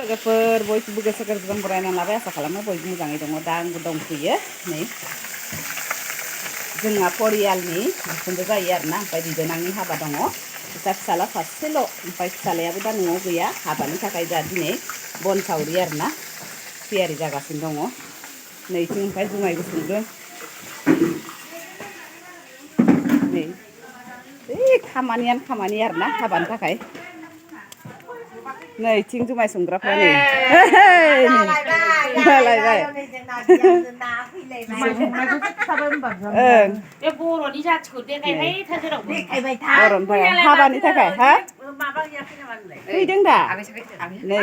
लोगोफोर बयखौबो गोसो गोरबोजों बरायनानै लाबाय आसा खालामो बयबो मोजाङै दङ दा आंबो दंफैयो नै जोंहा परियालनि बिखुनजो जायो आरोना ओमफ्राय बिबोनांनि हाबा दङ फिसाला सासेल' ओमफ्राय फिसालायाबो दा न'आव गैया हाबानि थाखाय जा दिनै bonSaori आरोना थियारि जागासिनो दङ नैथिं ओमफ्राय जुमाय गुसुंबो नै खामानियानो खामानि आरोना हाबानि थाखाय नै थिं जुमाय संग्राफ्रा नै लायबाय बे बर'नि जाथिखौ देखायबाय था जेरावबो बर'नि हाबानि थाखाय हा फैदों दा नै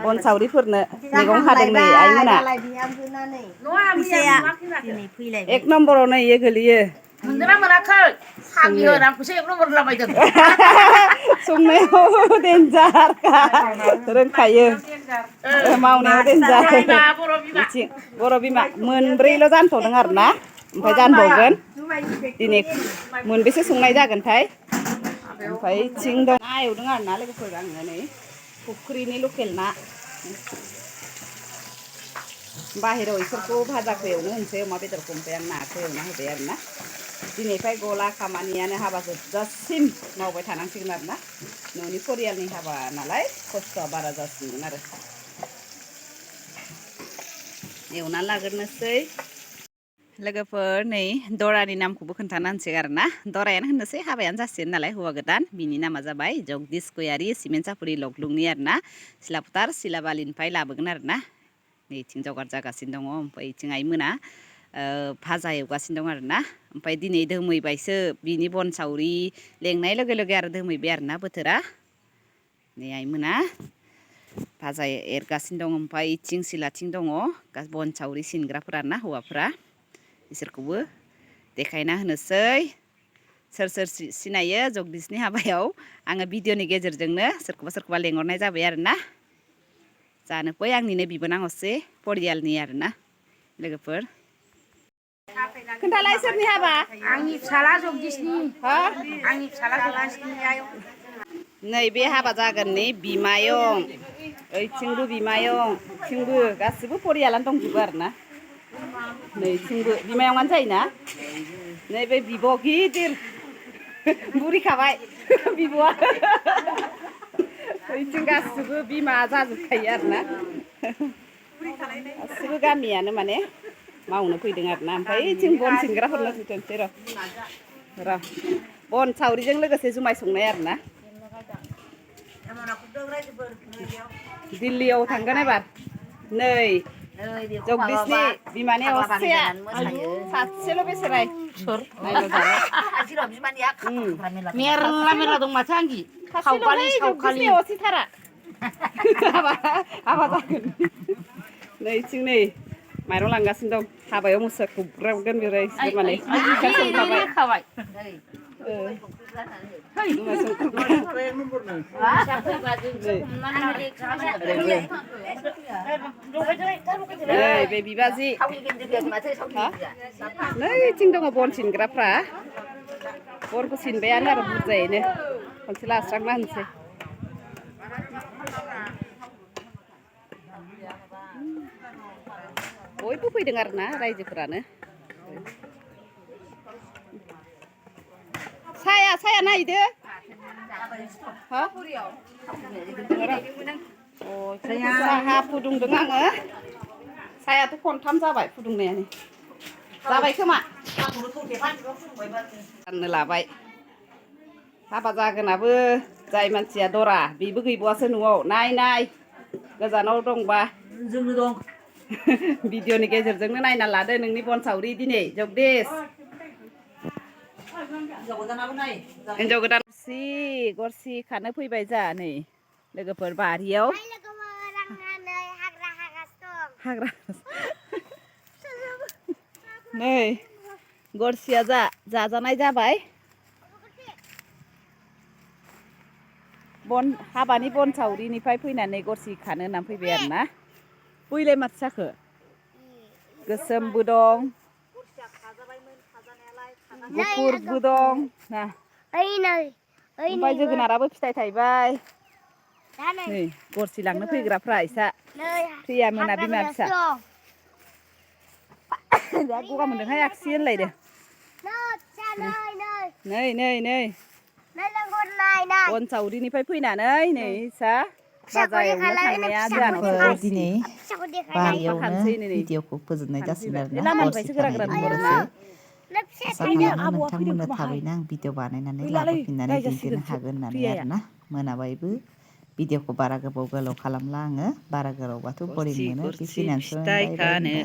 bonSaoriफोरनो मैगं हादों नै आइमोना 1 नम्बराव नै इयो गोलैयो मोनदोंना मोनाखै सागि होनांगौसो 1 नम्बर लाबायदों संनायाव देन्जारखा रोंखायो मावनायाव देन्जार बर' बिमा मोनब्रैल' जानथ'दों आरोना ओमफ्राय जानबावगोन दिनै मोनबेसे संनाय जागोनथाय ओमफ्राय थिं दं ना एवदों आरोना लोगोफोर आङो नै फुख्रिनि लकेल ना बाहेराव इसोरखौ भाजाखौ एवनो होनोसै अमा बेदरखौ ओमफ्राय आं नाखौ एवना होबाय आरोना दिनैफ्राय गला खामानियानो हाबा जोबजासिम मावबाय थानांसिगोन आरोना न'नि परियालनि हाबा नालाय खस्थ'आ बारा जासिगोन आरो एवना लाग्रोनोसै लोगोफोर नै दरानि नामखौबो खोन्थाना होनोसै आरोना दरायानो होननोसै हाबायानो जासिगोन नालाय हौवा गोदान बिनि नामा जाबाय जगदिस गयारी सिमेन्ट सापुरि लवगुनि आरोना सिलाफोथार सिलाबालिनिफ्राय लाबोगोन आरोना नैथिं जगार जागासिनो दङ ओमफ्राय इथिं आइमोना भाजा एवगासिनो दं आरोना ओमफ्राय दिनै दोमैबायसो बिनि bonSaori लेंनाय लोगो लोगो आरो दोमैबाय आरोना बोथोरा नै आइमोना भाजा एरगासिनो दं ओमफ्राय इथिं सिलाथिं दङ bonSaori सिनग्राफोरा ना हौवाफोरा इसोरखौबो देखायना होनोसै सोर सोर सिनायो जगदिसनि हाबायाव आङो भिडिअनि गेजेरजोंनो सोरखौबा लेंहरनाय जाबाय आरोना जानो फै आंनिनो बिबोनां असे परियालनि आरोना लोगोफोर खोन्थालाय सोरनि हाबा आंनि फिसाला जगदिसनि आंनि फिसाला जगदिसनि नै बे हाबा जागोन नै बिमायं ओइथिंबो बिमायं इथिंबो गासिबो परियालानो दंजोबो आरोना नैथिंबो बिमायंआनो जायोना नै बे बिब' गिदिर बुरिखाबाय बिब'आ ओइथिं गासिबो बिमा जाजोबखायो आरोना गासिबो गामियानो माने मावनो फैदों आरोना ओमफ्राय ओइथिं बन सिनग्राफोरनो जुथोनसै र' bonSaoriजों लोगोसे जुमाय संनाय आरोना दिल्लीयाव थांगोन एबार नै जगदिसनि बिमानि असेया सासेल' बेसेराय मेरला दं माथो आंगि खावखालि सावखालि असेथारा हाबा जागोन नैथिं नै माइरं लांगासिनो दं हाबायाव मोसाखुबग्रावगोन बिसोर माने खाबाय बे बिबाजै नैथिं दङ बन सिनग्राफ्रा बनखौ सिनबायानो आरो बुरजायैनो खनसे लास्रांना होनोसै बयबो फैदों आरोना रायजोफोरानो साया नायदो साहा फुदुंदों आङो सायाथ' खनथाम जाबाय फुदुंनायानो जाबाय खोमा गाननो लाबाय हाबा जागोनाबो जाय मानसिया दरा बेबो गैबावासो न'आव नाय गोजानाव दंबा जोंनो दं भिडिअनि गेजेरजोंनो नायना लादो नोंनि bonSaori दिनै जगदिस हिनजाव गोदान गरसि खानो फैबाय जा नै लोगोफोर बारियाव हाग्रा नै गरसिया जाजानाय जाबाय हाबानि bonSaoriनिफ्राय फैनानै गरसि खानो होननानै फैबाय आरोना बैलाय माथो जाखो गोसोमबो दं गुफुरबो दं ना ओमफ्राय जोगोनाराबो फिथाइ थायबाय नै गरसि लांनो फैग्राफ्रा इसा फैया मोना बिमा फिसा दा गगा मोनदोंहाय आगसि होनलायदो नै bonSaoriनिफ्राय फैनानै नै इसा बाजारावनो थांनाया जोंहानाव दिनै बारियावनो भिडिअखौ फोजोबनाय जासिगोन आरोना लामानिफ्रायसो गोरा गोरा नुहरोना आसा खालामो नोंथांमोननो थाबैनो आं भिडिअ बानायनानै लाबोफिननानै दिन्थिनो हागोन होननानै आरोना मोनाबायबो भिडिअखौ बारा गोबाव खालामला आङो बारा गोलावबाथ' बरिं मोनो बेखिनियानोसै बाय बाय होनबा